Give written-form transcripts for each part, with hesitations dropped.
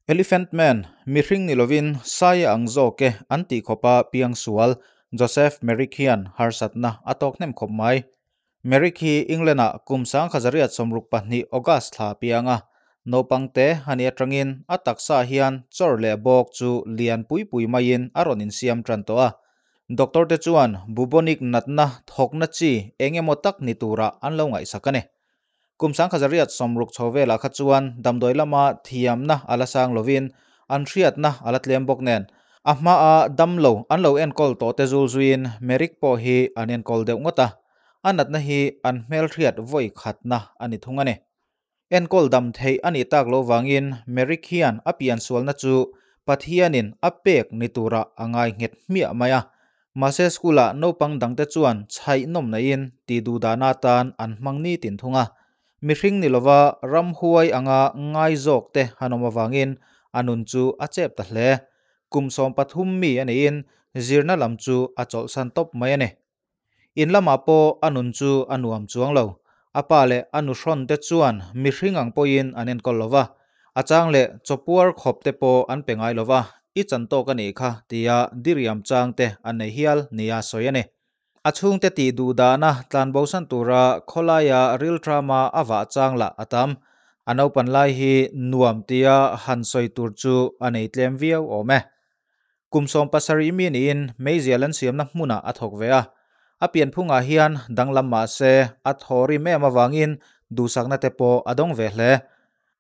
Elephant Man, mihring ni lovin sai a ang zawk e an tih khawpa piangsual Joseph Merrick hian harsatna a tawk hnem khawp mai. Merrick hi England-ah kum 1962 August thla a piang a, naupang te a nih atangin a taksa hian chawr leh bawk chu lian pui pui maiin a rawn insiam tan tawh a. Doctor te chuan bubonic natna thawkna chi eng emaw tak ni turah an lo ngaihsak a ni. Kum 1960 chho velah kha chuan damdawi lama thiamna a la sang lovin an hriatna a la tlem bawk nen a hmaa damlo an lo enkawl tawh te zul zuiin Merrick pawh hi an enkawl deuh ngawt a, a natna hi an hmelhriat vawi khatna a ni thung a ni. Enkawl dam theih a nih tak loh vangin Merrick hian a piansualna chu Pathianin a pek ni turah a ngai nghet hmiah mai a. Mahse school-ah naupang dangte chuan chhaih nawm naihin tih duh dahna atan an hmang ni tin thung a. Mihring ni lova ramhuai anga ngai zawk te han awm avangin a nun chu a chep ta hle. Kum 13 mi a niin zirna lam chu a chawlhsan tawp mai a ni. In lamah pawh a nun chu a nuam chuang lo. A pa leh a nuhrawn te chuan mihring ang pawhin an enkawl lo va, a chang leh chawpuar khawp te pawh an pe ngai lo va, i chan tawk a nih kha tia diriam chang te an nei hial nia sawi a ni. A chhungte tih duh dahna tlanbosan tura khawlaia rilṭama a vah chang lah a tam. A naupan lai hi nuam tia han sawi tur chu a nei tlem viau awm e. Kum 17 mi niin meizial an siamna hmunah a thawk ve a. A pianphungah hian danglam mah se a thaw rim em avangin duhsakna te pawh a dawng ve hle.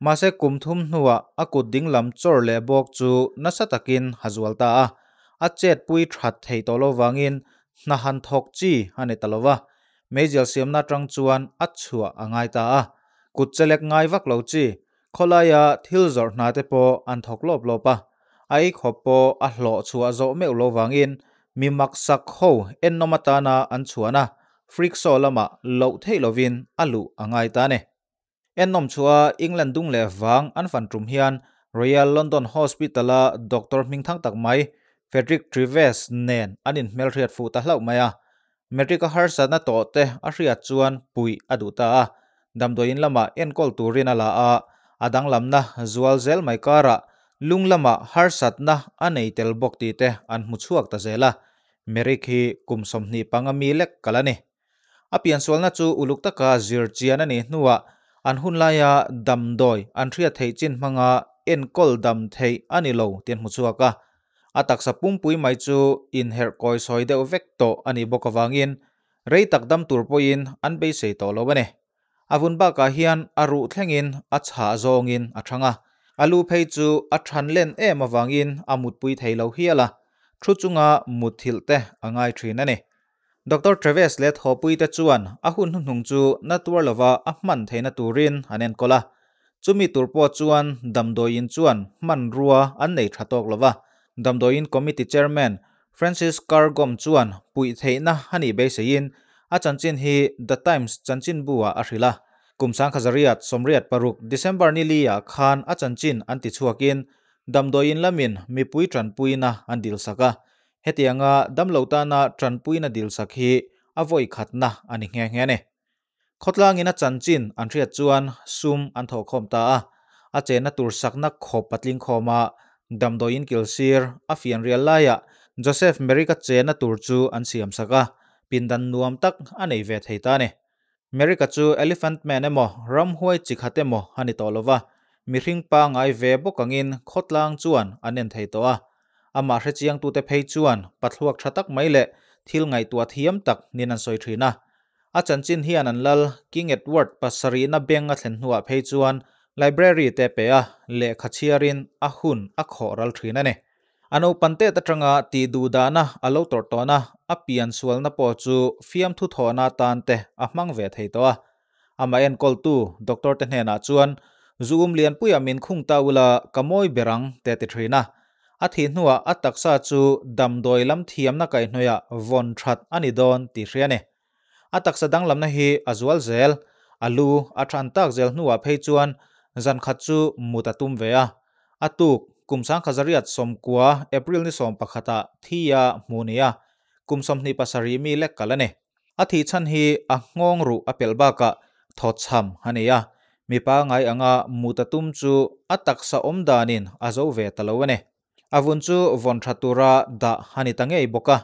Mahse kum thum hnuah a kut dinglam chawr leh bawk chu nasa takin a zual ta a. A chetpui that thei tawh lo vangin hna han thawk chi a ni ta lo va. Meizial siamna atang chuan a chhuah a ngai ta a. Kut chelek ngai vak lo chi Khawlaia thil zawrh hna te pawh an thawk lawp lawp a, a ei khawp pawh a hlawh chhuah zawh meuh lo vangin mi maksak ho ennawm atana an chhuan a, freak show lamah loh theih lovin a luh a ngai ta a ni. Ennawm chhuah England dung leh vang an fan tum hian Royal London Hospital-a doctor hmingthang tak mai Frederick Treves nen an inhmelhriat fuh ta hlauh mai a, Matric a harsatna tawh te a hriat chuan puih a duh ta a, damdawiin lamah enkawl turin a la a, a danglamna zual zel mai karah lung lamah harsatna a nei tel bawk tih te an hmu chhuak ta zel a, Merrick hi kum 25 mi lek kal a ni. A piansualna chu uluk taka zir chian a nih hnuah an hunlaia damdawi an hriat theih chin hmanga enkawl dam theih a ni lo tih an hmu chhuak a, A taksa pumpui mai chu inherh kawi sawi deuh vek tawh a nih bawk avangin rei tak dam tur pawhin an beisei tawh lo a ni. A vun bakah hian a ruh thlengin a chhah zawngin a thang a, a lu phei chu a than len em avangin a mutpui thei lo hial a, thu chunga mutthilh te a ngai thin a ni. Doctor Treves leh thawpuite chuan a hun hnuhnung chu na tuar lova a hman theihna turin an enkawl a. Chumi tur pawh chuan damdawiin chuan hmanrua an nei tha tawk lova. Damdawiin Committee Chairman Francis Cargom chuan puih theihna a nih beiseiin a chanchin hi The Times chanchinbu-ah a hrilh a. Kum 1986 December ni li-ah khan a chanchin an tichhuakin damdawiin lamin mipui tanpuina an dilsak a. Hetianga damlo tana tanpuina dilsak hi a vawi khatna a ni nghe nghe a ni. Khawtlangin a chanchin an hriat chuan sum an thawhkhawm ta a, a chenna tur sakna khawp a tling khawm a, damdawiin kilsir a fianrial laiah Joseph Merrick-a chenna tur chu an siamsak a, pindan nuam tak a nei ve thei ta a ni. Merrick-a chu Elephant Man emaw ramhuai chi khat emaw a ni tawh lo va, mihring pangngai ve bawk angin khawtlang chuan an en thei tawh a. Amah hrechiangtute phei chuan pathluak tha tak mai leh thil ngaihtuah thiam tak niin an sawi thin a. A chanchin hian an lal King Edward pasarihna beng a thlen hnuah phei chuan library te pe a, lehkha chhiarin a hun a khawh ral thin a ni. A naupan tet atanga tih duh dahna a lo tawrh tawn a, a pian sualna pawh chu fiamthu thawhna atan te a hmang ve thei tawh a. Amah enkawltu doctor te hnenah chuan, Zu um lianpuia min khung ta ula ka mawi ber ang te ti thin a. A thih hnuah a taksa chu damdawi lam thiamna kaihhnawihah vawn that a ni dawn tih hria a ni. A taksa danglamna hi a zual zel, a lu a than tak zel hnuah phei chuan zan khat chu mut a tum ve a. A tuk kum 1990 April ni 11 ah thi a hmu ni a, kum 27 mi lek kal a ni. A thih chhan hi a nghawng ruh a pelh bakah thawchham a ni a. Mi pangai anga mut a tum chu a taksa awm danin a zo ve ta lo a ni. A vun chu vawn tha tura dah a ni ta ngei bawk a,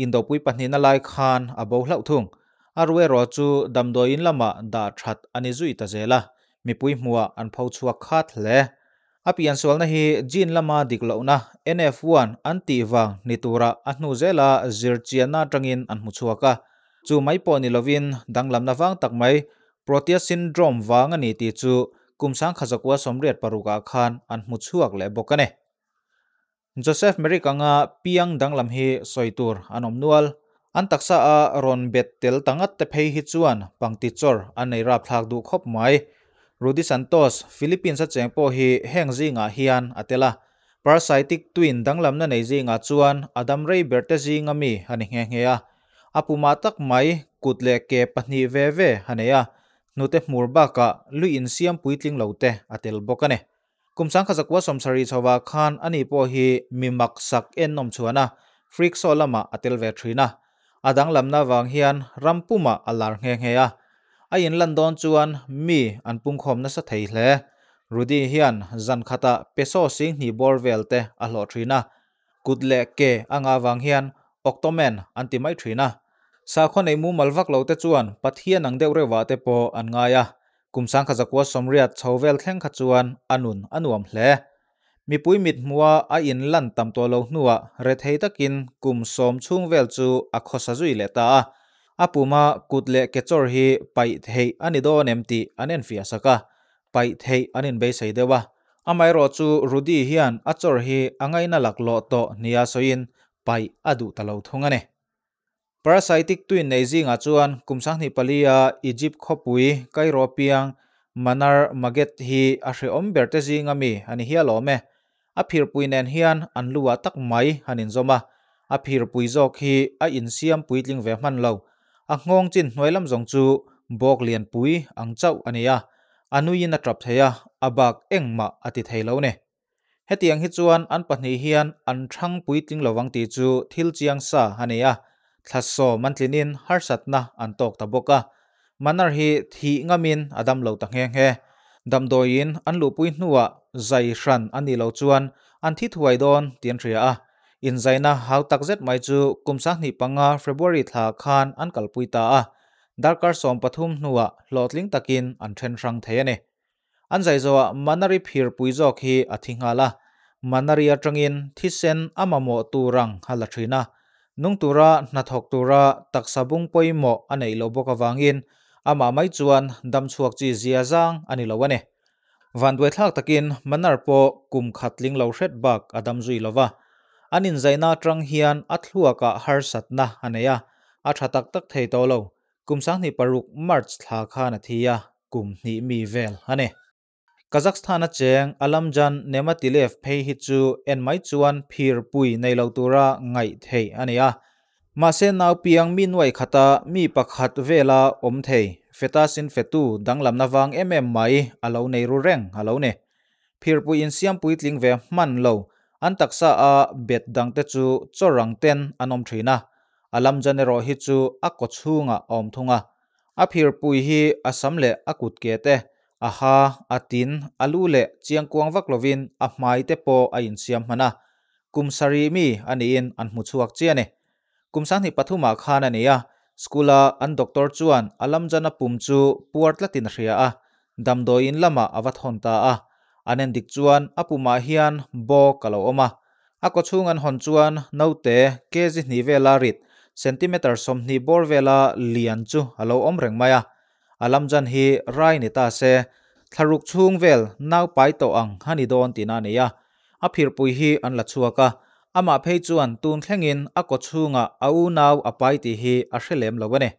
indopui pahnihna lai khan a bo hlauh thung. A ru erawh chu damdawiin lamah dah that a ni zui ta zel a, mipui hmuhah an pho chhuak khat hle. A piansualna hi gene lama dik lohna NF1 an tih vang ni tura a hnu zela zirchianna atangin an hmu chhuak a. Chu mai pawh ni lovin danglamna vang tak mai Proteus syndrome vang a ni tih chu kum 1986 ah khan an hmu chhuak leh bawk a ni. Joseph Merrick anga piang danglam hi sawi tur an awm nual. An taksa a rawn bet tel ta ngat te phei hi chuan pangti chawr an nei rapthlak duh khawp mai. Rudy Santos, Philippines a cheng pawh hi heng zingah hian a tel a. Parasitic twin danglamna nei zingah chuan a dam rei ber te zinga mi a ni nghe nghe a. A pumah tak mai kut leh ke pahnih ve ve a nei a, hnute hmur bakah lui insiam puitling lo te a tel bawk a ni. Kum 1970 chhovah khan ani pawh hi mi mak sak en nawm chhuan a, freak show lamah a tel ve thin a. A danglamna vang hian ram pumah a lar nghe nghe a. A inlan dawn chuan mi an pungkhawm nasa thei hle. Rudy hian zan khatah peso 2000 bawr vel te a hlawh thin a. Kut leh ke a ngah vang hian Octoman an ti mai thin a. Sakhaw nei mumal vak lo te chuan Pathian ang deuh reuhah te pawh an ngai a. Kum 1980 chho vel thleng kha chuan a nun a nuam hle. Mipui mit hmuha a inlan tam tawh lo hnuah rethei takin kum 10 chhung vel chu a khawsa zui leh ta a. A puma kut leh ke chawr hi paih theih a ni dawn em tih an enfiah sak a, paih theih an inbeisei deuh a. Amaherawh chu Rudy hian a chawr hi a ngaina laklawh tawh nia sawiin paih a duh ta lo thung a ni. Parasitic twin nei zingah chuan kum 24 a Egypt khawpui Cairo piang Manar Maged hi a hrehawm ber te zinga mi a ni hial awm e. A phirpui nen hian an lu ah tak mai an inzawm a, a phirpui zawk hi a insiam puitling ve hman lo. A nghawng chin hnuai lam zawng chu bawk lianpui ang chauh a ni a, a nuiin a tap thei a, a bak engmah a ti thei lo ni. Hetiang hi chuan an pahnih hian an thang puitling lovang tih chu thil chiang sa a ni a, thla 10 an tlinin harsatna an tawk ta bawk a. Manar hi thih ngamin a dam lo ta nghe nghe. Damdawiin an luhpui hnuah zai hran a nih loh chuan an thi thuai dawn tih an hria a. Inzaina hau tak zet mai chu kum 2005 February thla khan an kalpui ta a. Darkar 13 hnuah hlawhtling takin an then hrang thei a ni. An zai zawhah Manari phirpui zawk hi a thi nghal a. Manari atangin thisen a mamawh tur ang a la thin a. Nung tura hnathawk tura taksa bung pawimawh a neih loh bawk avangin amah mai chuan dam chhuak chi zia zang a ni lo a ni. Vanduaithlak takin Manar pawh kum khat tling lo hret bak a dam zui lova. An inzaina atang hian a thluakah harsatna a nei a, a tha tak tak thei tawh lo. Kum 2006 March thla khan a thi a, kum hnih mi vel a ni. Kazakhstan a cheng Alamjan Nematilev phei hi chu en mai chuan phirpui nei lo tura ngaih theih a ni a. Mahse nau piang mi nuai khata mi pakhat vela awm thei fetasin fetu danglamna vang em em mai a lo nei ru reng a lo ni. Phirpui insiam puitling ve hman lo an taksa a bet dangte chu chawrang ten an awm thin a. Alamjan erawh hi chu a kawchhungah a awm thung a. A phirpui hi a sam leh a kut ke te, a ha, a tin, a lu leh chiangkuang vak lovin a hmai te pawh a insiam hman a. Kum 7 mi a niin an hmu chhuak chiah a ni. Kum 2003 ah khan a ni a, school-a an doctor chuan Alamjan a pum chu puar tlatin a hria a, damdawiin lamah a va thawn ta a. An en dik chuan a pumah hian bawk a lo awm a. A kawchhung an hawn chuan naute kg hnih vela rit, centimeter 20 bawr vela lian chu a lo awm reng mai a. Alamjan hi rai ni ta se, thlaruk chhung vel nau pai tawh ang a ni dawn tihna a ni a. A phirpui hi an la chhuak a, amah phei chuan tun thlengin a kawchhungah a u nau a pai tih hi a hre lem lo a ni.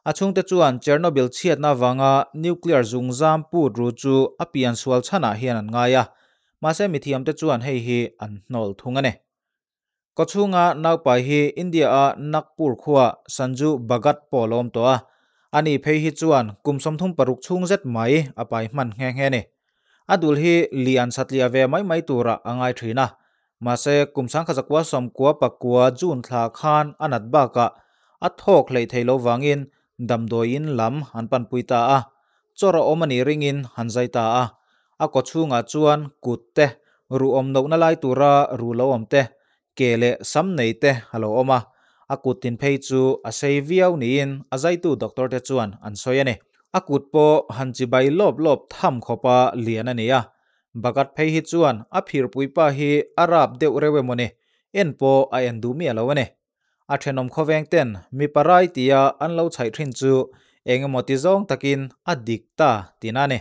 A chhungte chuan Chernobyl chhiatna vanga nuclear zungzam put ru chu a pian sual chhanah hian an ngai a. Mahse mithiamte chuan hei hi an hnawl thung a ni. Kawchhunga naupai hi India a Nagpur khua Sanju Bhagat pawh a lo awm tawh a. Ani phei hi chuan kum 36 chhung zet mai a pai hman nghe nghe a ni. A dul hi lian satliah ve mai mai turah a ngai thin a. Mahse kum 1999 June thla khan a nat bakah a thawk hleih thei lo vangin damdawiin lam an panpui ta a. Chawr a awm a nih ringin han zai ta a. A kawchhungah chuan kut te, ruh awm lohna lai tura ruh lo awm te, ke leh sam nei te a lo awm a. A kut tin phei chu a sei viau niin a zaitu doctor te chuan an sawi a ni. A kut pawh han chibai lawp lawp tham khawpa lian a ni a. Bhagat phei hi chuan a phirpuipa hi a rap deuh reuh emaw ni, en pawh a en duh miah lo a ni. A thenawm khawveng ten mipa rai tia an lo chhaih thin chu eng emaw ti zawng takin a dik ta tihna a ni.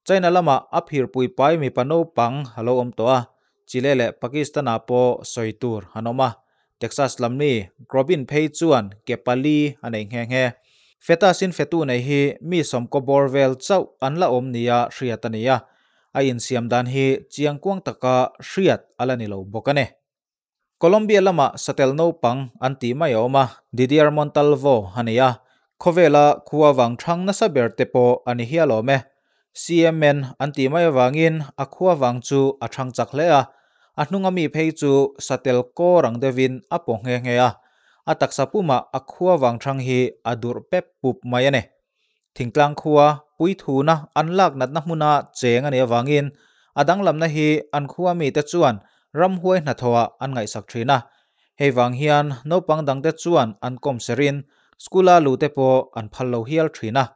China lamah a phirpui pai mipa naupang a lo awm tawh a, Chile leh Pakistan-ah pawh sawi tur an awm a. Texas lam mi Grobin phei chuan ke pali a nei nghe nghe. Fetus-in fetu nei hi mi sawmkaw bawr vel chauh an la awm nia hriat a ni a, a insiam dan hi chiangkuang taka hriat a la ni lo bawk a ni. Colombia lamah satel naupang an tih mai a awm a, Didier Montalvo a ni a, khawvela khua vang thang nasa ber te pawh a ni hial awm e. CMN an tih mai avangin a khua vang chu a thang chak hle a, a hnunga mi phei chu satel kawr ang deuhin a paw nghe nghe a, a taksa pumah a khua vang thang hi a durh pep pup mai a ni. Thingtlang khua puithuna an lak natna hmuna cheng a nih avangin a danglamna hi an khua mite chuan ramhuai hnathawhah an ngaihsak thin a. Hei vang hian naupang dangte chuan an kawm serin school-a lute pawh an phal lo hial thin a.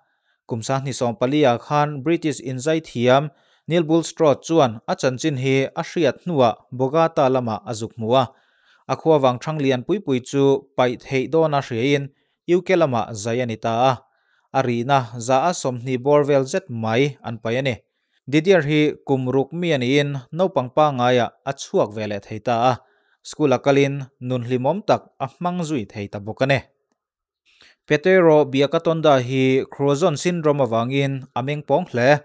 Kum sahnih sawmpali-ah khan British inzai thiam Neil Bulstrode chuan a chanchin hi a hriat hnuah Bogata lamah a zuk hmu a. A khua vang thang lian pui pui chu paih theih dawna hriain UK lamah zai a ni ta a, a rihna za a 20 bawr vel zet mai an pai a ni. Didier hi kum ruk mi a niin naupang pangaiah a chhuak ve leh thei ta a, school a kalin nun hlimawm tak a hmang zui thei ta bawk a ni. Petero Byakatonda hi Crouzon syndrome avangin a meng pawng hle.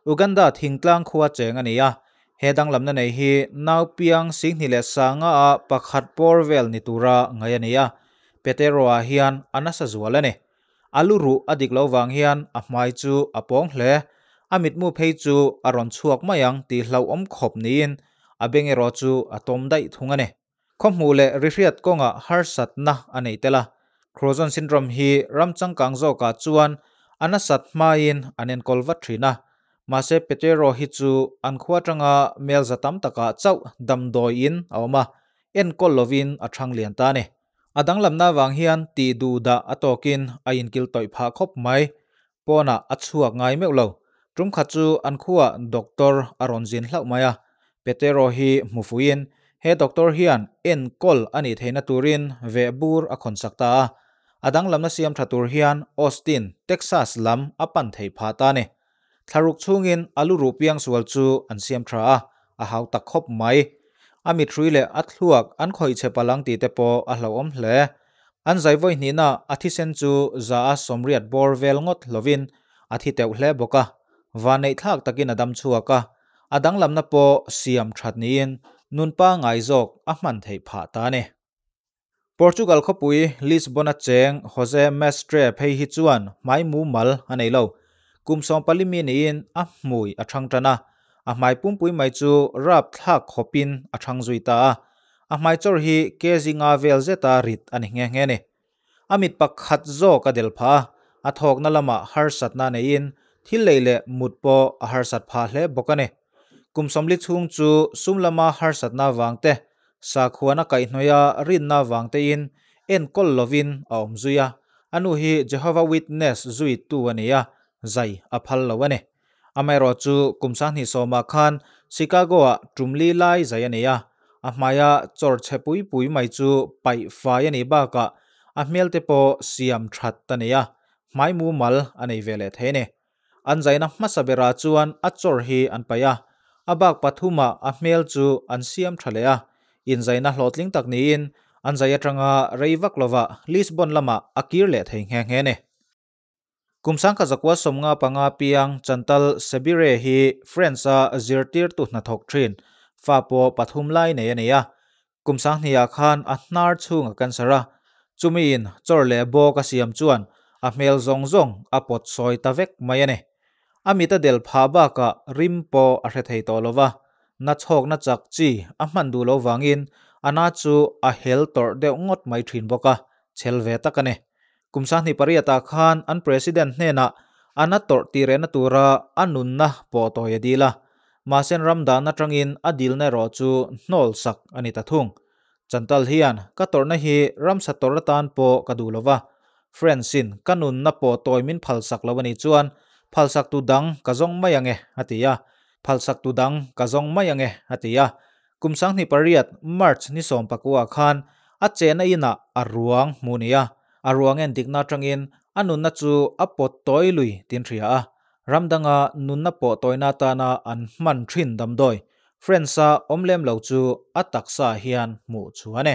Uganda thingtlang khua cheng a ni a, he danglamna nei hi nau piang 25,000 a pakhat bawr vel ni tura ngai a ni a, Petero-a hian a nasa zual a ni. A lu ruh a dik lo vang hian a hmai chu a pawng hle. A mitmu phei chu a rawn chhuak mai ang tih hlauhawm khawp niin a beng erawh chu a tawm daih thung a ni. Khawhmuh leh rihriat kawngah harsatna a nei tel a. Crouzon syndrome hi ram changkang zawkah chuan a nasat hmain an enkawl vat thin a. Mahse Petero hi chu an khua atanga mel za tam takah chauh damdawiin a awm a, enkawl lovin a thang lian ta a ni. A danglamna avang hian tih duh dah a tawkin a inkil tawih phah khawp mai. Pawnah a chhuak ngai meuh lo. Tum khat chu an khuah doctor a rawn zin hlauh mai a. Petero hi hmu fuiin he doctor hian enkawl a nih theihna turin veh bur a khawnsak ta a. A danglamna siam tha tur hian Austin, Texas lam a pan theih phah ta a ni. Thlaruk chhungin a lu ruh piangsual chu an siam tha a, a hau tak khawp mai. A mithrui leh a thluak an khawih chhe palh ang tih te pawh a hlauhawm hle. An zai vawi hnihna a thisen chu za a 80 bawr vel ngawt lovin a thi teuh hle bawk a, vanneih thlak takin a dam chhuak a, a danglamna pawh siam that niin nun pangngai zawk a hman theih phah ta a ni. Portugal khawpui Lisbon-a cheng Jose Mestre phei hi chuan hmai mumal a nei lo. Kum 14 mi niin a hmui a thang tan a, a hmai pumpui mai chu rap thlak khawpin a thang zui ta a. A hmai chawr hi kg nga vel zeta rit a ni nghe nghe a ni. A mit pakhat zawk a del phah a, a thawkna lamah harsatna neiin thil lei leh mut pawh a harsat phah hle bawk a ni. Kum 40 chhung chu sum lama harsatna vang te, Sakhuana kaihhnawia rinna vang tein enkawl lovin a awm zui a. A nu hi Jehovah Witness zuitu a ni a, zai a phal lo a ni. Amaherawh chu kum 20 sawmah khan Chicago-ah tum li lai zai a nei a, a hmaia chawr chhe pui pui mai chu paih fai a nih bakah a hmel te pawh siam that a nei a, hmai mumal a nei ve leh thei a ni. An zaina hmasa berah chuan a chawr hi an paih a, a bak pathumah a hmel chu an siam tha leh a. Inzaina hlawhtling tak niin an zai atanga rei vak lovah Lisbon lamah a kir leh thei nghe nghe a ni. Kum 1995 piang Chantal Sebire hi France-a zirtirtu hnathawk thin fa pawh pathum lai nei a ni a. Kum 2000-ah khan a hnar chhung a cancer a, chumiin chawr leh bawk a siam chuan a hmel zawng zawng a pawt sawi ta vek mai a ni. A mit a del phah bakah rim pawh a hre thei tawh lo va, na chhawkna chak chi a hman duh lo vangin a na chu a hel tawrh deuh ngawt mai thin bawk a, chhel ve tak a ni. Kum 28-ah khan an president hnenah A na tawrh tirehna tura a nunna pawh tawi a dil a, mahse ram dan atangin a dilna erawh chu hnawl sak a ni ta thung. Chantal hian ka tawrhna hi ramsa tawrh atan pawh ka duh lova, Friends-in ka nunna pawh tawi min phalsak lo a nih chuan phalsak tu dang ka zawng mai ange a ti a, phalsak tu dang ka zawng mai ange a ti a. Kum 2008 March ni 19 khan a chehna inah a ruang hmuh ni a, a ruang en dikna atangin a nunna chu a pawt tawi lui tin hria a, ram danga nunna pawh tawina atana an hman thin damdawi Friends-a awm lem lo chu a taksa hian hmuh chhuah a ni.